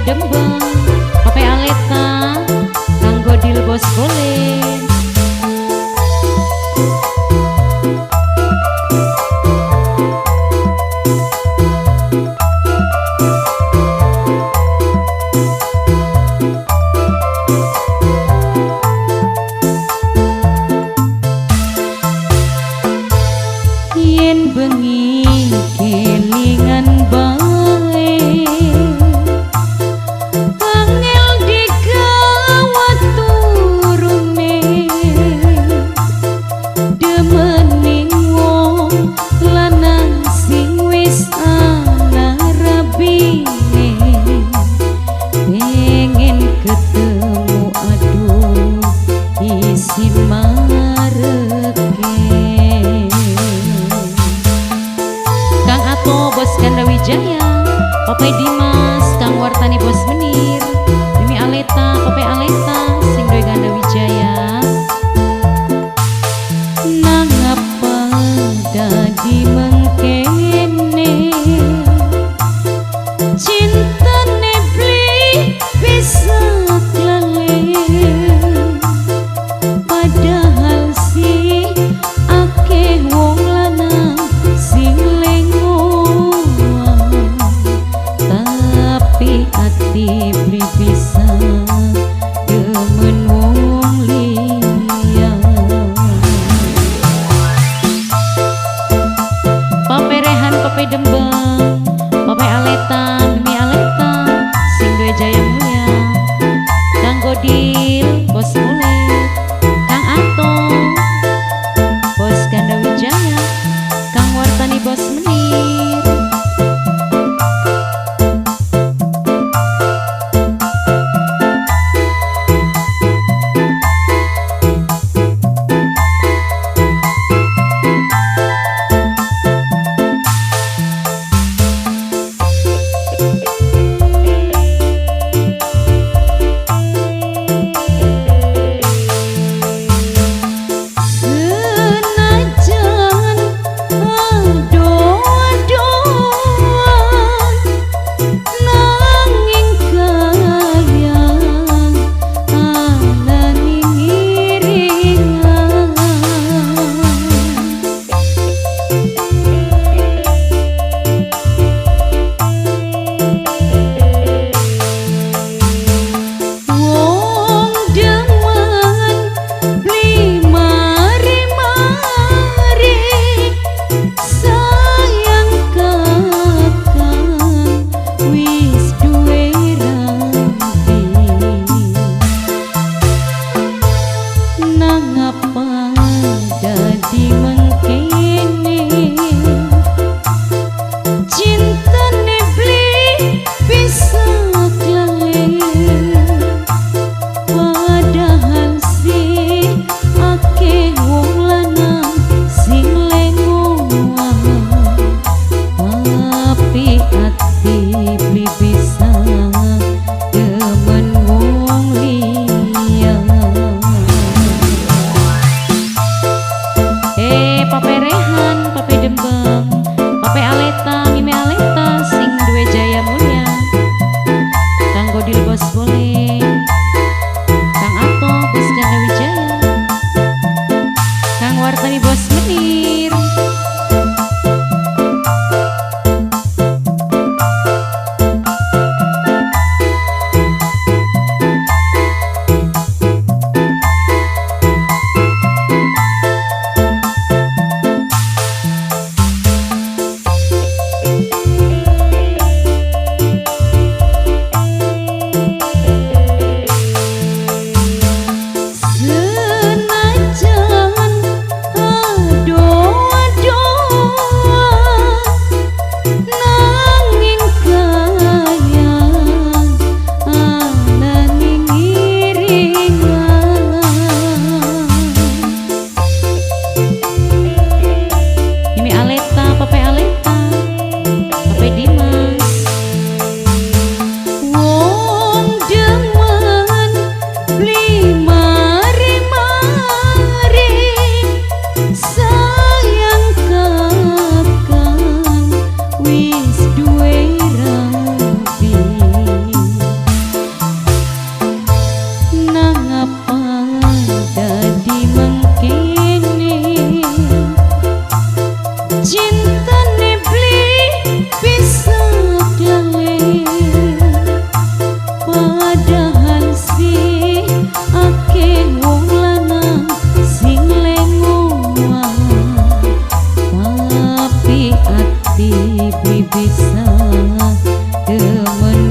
Dembeng, Pape Aleta, Kang Godil Bos Bolen. Yen bengi kelingan bae, angel digawa turune, demening wong lanang sing wis ana rabine, pengen ketemu aduh isin mareke. Kang Ato Bos Ganda Wijaya, Pape Dimas, Kang Wartani Bos Menir, Mimi Aleta, Pape Aleta, sing duwe Ganda Wijaya. Nang apa dadi mengkene, cintane beli bisa klalen, padahal si akeh wong lanang sing lengoan, tapi ati beli bisa demen wong liya. Pape Rehan, Pape Dembeng, Pape Aleta, Mimi Aleta, sing duwe Jaya Mulya, Kang Godil, Bos Mulet, Kang Ato, Bos Ganda Wijaya, Kang Wartani Bos Menir. Gusti beli bisa demen.